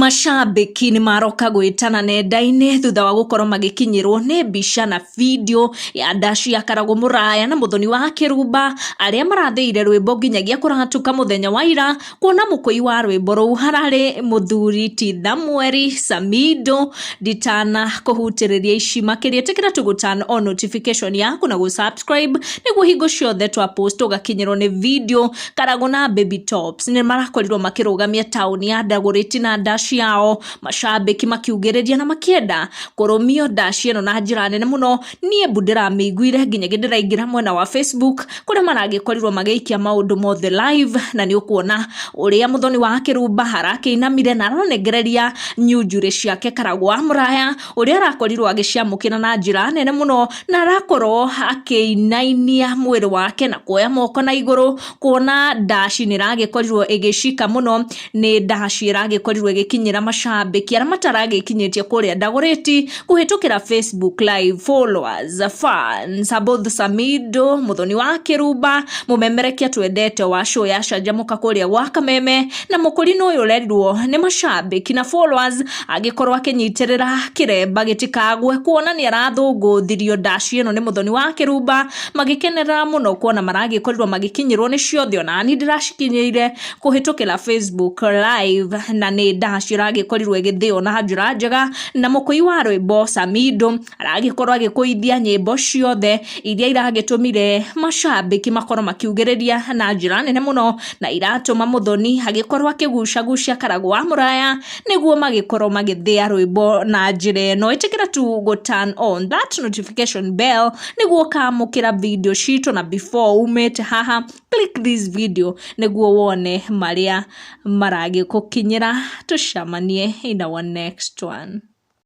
Mashabĩki nĩ maroka gwĩtana nenda-inĩ thutha wa gũkorwo magĩkinyĩrwo nĩ mbica na video ya ndaci ya Karagũ Mũraya na Mũthoni wa Kĩrumba arĩa marathĩire rwĩmbo nginyagia kũratuka mũthenya wa ira kuona mũkũi wa rwĩmbo rũu hararĩ mũthuri ti Thamueri Samido. Nditana kũhutĩrĩria ici makĩria, ĩtĩkĩra tu gũ turn on notification yaku na gũ subscribe nĩguo hingo ciothe twa post ũgakinyĩrwo nĩ video. Karagũ na Baby Tops nĩ marakorirwo makĩrũgamia taũni ya Dagoretti na ndaci yao, macambĩki makiugĩrĩria na makĩenda kũrũmio ndaci ĩno na njĩra nene mũno. Niĩ mbu ndĩramĩiguire nginyagia ndĩraingĩra mwena wa Facebook kũrĩa maragĩkorirwo magĩikia maũndũ mothe live, na nĩ ũkuona ũrĩa Mũthoni wa Kĩrumba arakĩinamire na aranengereria nyunjurĩ ciake Karagũ wa Mũraya, ũrĩa arakorirwo agĩciamũkĩra na njĩra nene mũno, na arakorwo akĩinainia mwĩrĩ wake na kuoya moko na igũrũ, kuona ndaci nĩ ĩragĩkorirwo ĩgĩcika mũno. Nĩ ndaci ĩragĩkorirwo ĩgĩkinyĩra macambĩki arĩa mataragĩkinyĩtie kũrĩa Dagoretti kũhĩtũkĩra Facebook live. Followers, fans, both Samido, Mũthoni wa Kĩrumba, mũmemerekia twendete wa show ya Canjamũka kũrĩa gwa Kameme, na mũkũrinũ ũyũ ũrerirwo nĩ macambĩki na followers agĩkorwo akĩnyitĩrĩra kĩremba gĩtikagwe, kuona nĩ arathũngũthirio ndaci ĩno nĩ Mũthoni wa Kĩrumba, magĩkenerera mũno kuona maragĩkorirwo magĩkinyĩrwo nĩ ciothe. Ona niĩ ndĩracikinyĩire kũhĩtũkĩra Facebook live, na nĩ ndaci ĩragĩkorirwo ĩgĩthĩo na njĩra njega, na mũkũi wa rwĩmbo Samido aragĩkorwo agĩkũithia nyĩmbo ciothe iria iragĩtũmire macambĩki makorwo makiugĩrĩria na njĩra nene mũno, na iratũma Mũthoni agĩkorwo akĩgucagucia Karagũ wa Mũraya nĩguo magĩkorwo magĩthĩa rwĩmbo na njĩra ĩno. Ĩtĩkĩra tu gũ turn on that notification bell nĩguo ũkamũkĩra video citũ, na before umĩte haha, click this video nĩguo wone marĩa maragĩgũkinyĩra. Tũcemanie in our next one.